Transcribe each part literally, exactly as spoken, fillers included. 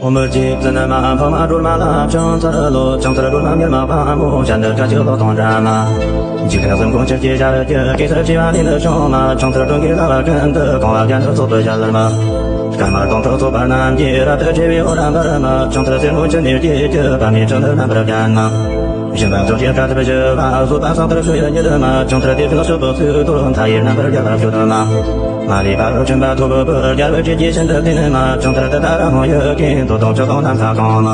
འོ་མི་རྗེ་བཙུན་མ་འཕགས་མ་སྒྲོལ་མ་ལ་ཕྱག་འཚལ་ལོ། ཕྱག་འཚལ་སྒྲོལ་མ་མྱུར་མ་དཔའ་མོ། ཞལ་འདི་སྐད་ཅིག་གློག་དང་འདྲ་མ། འཇིག་རྟེན་གསུམ་མགོན་ཆུ་སྐྱེས་ཞལ་གྱི། གེ་སར་བྱེ་བ་ལས་འདི་བྱུང་མ། ཕྱག་འཚལ་སྒྲོན་གྱི་ལ་བ་ཀུན་ཏུ། གང་བ་བརྒྱ་འདི་ཚོགས་པའི་ཞལ་མ། སྐར་མ་སྟོང་ཕྲག་ཚོགས་པ་རྣམས་ཀྱིས། རབ་ཏུ་ཕྱེ་བའི་འོད་རབ་འབར་མ། ཕྱག་འཚལ་སེར་སྔོ་ཆུ་ནས་སྐྱེས་ཀྱི། པདྨའི་ཁྲི་འདི་རྣམ་པར་བརྒྱན་མ། བཞིན་པ་ཚོགས་ཀྱི་དཀའ་ཐུབ་བཞི་པ། བཟོད་པ་བསམ་གཏན་ཤུགས་ཡོད་ཉིད་མ། ཕྱག་འཚལ་དེ་ཕྱིར་སྤྱོད་པའི་ཚུལ་དུ། མཐའ་ཡས་རྣམ་པར་རྒྱལ་བ་སྤྱོད་མ། མ་ལུས་པ་རུ་འཆམ་པ་ཐོབ་པར། རྒྱལ་བའི་ཁྲི་རྒྱས་ཤིན་ཏུ་བརྟན་མ། ཕྱག་འཚལ་ཏུཏྟཱ་ར་མོ་ཡི་གེས། འདོད་དོན་ཆོས་དང་རྣམ་ཐར་གང་མ།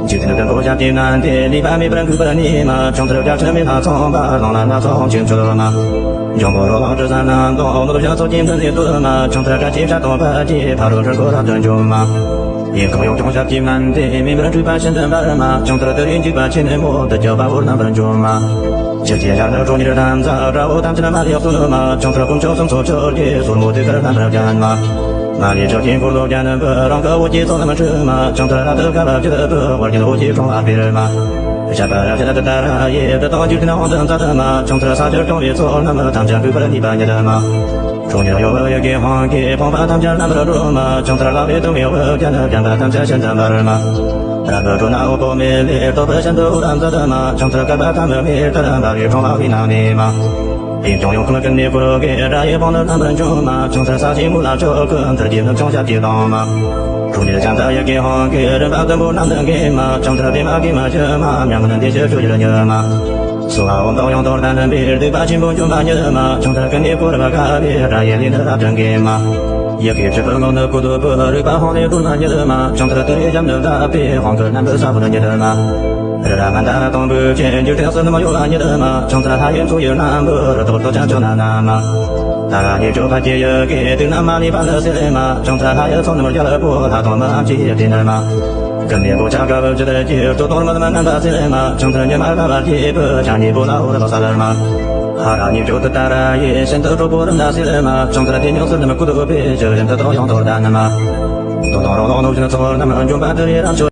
འཇིག་རྟེན་ཀུན་ཏུ་ཞབས་ཀྱིས་མནན་ཏེ། ལུས་པ་མེད་པར་འགུགས་པར་ནུས་མ། ཕྱག་འཚལ་བརྒྱ་བྱིན་མེ་ལྷ་ཚངས་པ། གླིང་ལ་སྣ་ཚོགས་ཕྱིར་མཆོད་མ། འབྱུང་པོ་རོ་ལངས་དྲི་ཟ་རྣམས་དང་། གནོད་བྱེད་ཚོགས་ཀྱིས་མདུན་ནས་བཏུལ་མ། ཕྱག་འཚལ་དགྲ་བཅོམ་ཞལ་དུ་བབས་ཀྱི། ཕ་རོལ་ཁྲི་སྐོར་རབ་ཏུ་འཇོམས་མ། གཡས་བསྐུམ་གཡོན་སྐྱོང་ཞབས་ཀྱིས་མནན་ཏེ། མེ་འབར་འཁྲུགས་པ་ཤིན་ཏུ་འབར་མ། ཕྱག་འཚལ་དུ་རེ་འཇིགས་པ་ཆེན་མོ། དུས་ཀྱི་དཔའ་བོ་རྣམ་པར་འཇོམས་མ། ཆུ་སྐྱེས་ཞལ་ནི་ཁྲོ་གཉེར་དམ་རྫས། དགྲ་བོ་ཐམས་ཅད་མ་ལུས་གསོད་མ། ཕྱག་འཚལ་དཀོན་མཆོག་གསུམ་མཚོན་ཕྱག་རྒྱའི། སོར་མོ་ཐུགས་ཀར་རྣམ་པར་བརྒྱན་མ། མ་ལུས་ཕྱོགས་ཀྱི་འཁོར་ལོ་བརྒྱན་པའི། རང་གི་འོད་ཀྱི་ཚོགས་རྣམས་འཁྲུགས་མ། ཕྱག་འཚལ་རབ་ཏུ་དགའ་བ་བརྗིད་པའི། དབལ་གྱི་འོད་ཀྱི་ཕྲེང་བ་འཕེལ་མ། བཤད་པ་རབ་བྱེད་ཏུཏྟཱ་ར་ཡིས། དུས་དང་འཇིག་རྟེན་དབང་དུ་མཛད་མ། ཕྱག་འཚལ་ས་གཞིར་སྐྱོང་བའི་ཚོགས་རྣམས། ཐམས་ཅད་འགུགས་པར་ནུས་པ་ཉིད་མ། ཁྲོ་གཉེར་གཡོ་བའི་ཡི་གེ་དབང་གིས། ཕོངས་པ་ཐམས་ཅད་རྣམ་པར་སྒྲོལ་མ། ཕྱག་འཚལ་ལྷ་བུའི་དུང་བའི་འོད་ཀྱིས། བརྒྱན་པ་ཐམས་ཅད་ཤིན་ཏུ་འབར་མ། རབ་ཏུ་ཁྲོ་ནག་འོད་པོ་མེ་ལས། བཟློག་པར་ཤིན་ཏུ་འོད་རབ་མཛད་མ། ཕྱག་འཚལ་བསྐལ་པ་ཐ་མའི་མེ་ལྟར། འབར་བའི་ཕྲེང་བ་དབུས་ན་གནས་མ། གཡས་བསྐུམ་གཡོན་བསྐུམ་ཀུན་ནས་བསྐོར་གྱི། དགྲ་ཡི་དཔུང་ནི་རྣམ་པར་འཇོམས་མ། ཕྱག་འཚལ་ས་གཞིའི་མུ་ལ་ཕྱོགས་ཀུན། ཐུགས་རྗེའི་ནུབ་མོ་ཞབས་ཀྱིས་བརྡུང་མ། ཁྲོ་གཉེར་ལྕམ་དྲལ་ཡི་གེ་དབང་གིས། རིམ་པ་བདུན་པོ་རྣམས་ལ་འགེམས་མ། ཕྱག་འཚལ་བི་མ་གི་མ་བཞི་མ། མྱ་ངན་འདས་ཞི་སྤྱོད་ཡུལ་ཉིད་མ། སྭཱ་ཧཱ་ཨོཾ་བཏང་ཡང་དོར་ལྡན་པའི། སྡིག་པ་ཆེན་པོ་འཇོམས་པ་ཉིད་མ། ཕྱག་འཚལ་ཀུན་ནས་བསྐོར་བར་དཀའ་བའི། དགྲ་ཡི་ལུས་ནི་རབ་ཏུ་འགེམས་མ། ཡི་གེ་བཅུ་པའི་ངག་ནི་སྐུ་སྟོད་པའི། རིག་པ་དབང་ལས་སྒྲོལ་མ་ཉིད་མ། ཕྱག་འཚལ་ཏུ་རེའི་ཞབས་ནི་བརྡབས་པའི། དབང་བསྐུར་རྣམ་པའི་ས་བོན་ཉིད་མ། རི་རབ་མནྡ་ར་དང་པོའི་ཆེ། འཇིག་རྟེན་གསུམ་རྣམས་གཡོ་བ་ཉིད་མ། ཕྱག་འཚལ་ལྷ་ཡི་མཚོ་ཡི་རྣམ་པར། རི་དྭགས་རྡོ་རྗེ་ཕྱག་ན་ན་མ། ཏཱ་ར་གཉིས་བརྗོད་ཕཊ་ཀྱི་ཡི་གེས། དུག་རྣམས་མ་ལུས་པ་ནི་སེལ་མ། ཕྱག་འཚལ་ལྷ་ཡི་ཚོགས་རྣམས་རྒྱལ་པོ། ལྷ་དང་མི་འམ་ཅི་ཡིས་བསྟེན་མ། ཀུན་ནས་གོ་ཆ་དཀའ་བ་བརྒྱད་ཀྱི། སྲོད་དང་རྨི་ལམ་རྣམ་པར་སེལ་མ། ཕྱག་འཚལ་ཉི་མ་ཟླ་བ་རྒྱས་པའི། ཞག་གཉིས་པོ་ལ་འོད་གསལ་མ། ཧ་ར་གཉིས་བརྗོད་ཏུཏྟཱ་ར་ཡིས། ཤིན་ཏུ་ཁྲོ་བོ་རིམས་ནད་སེལ་མ། ཕྱག་འཚལ་དེ་ཉིད་བསོད་ནམས་སྐུ་སྟོད་པའི། ཞི་བའི་མཐུ་དང་ཡང་དག་ལྡན་མ། གདོན་དང་རོ་ལངས་གནོད་སྦྱིན་ཚོགས་རྣམས། འཇོམས་པ་ཏུ་རེའི་རབ་མཆོག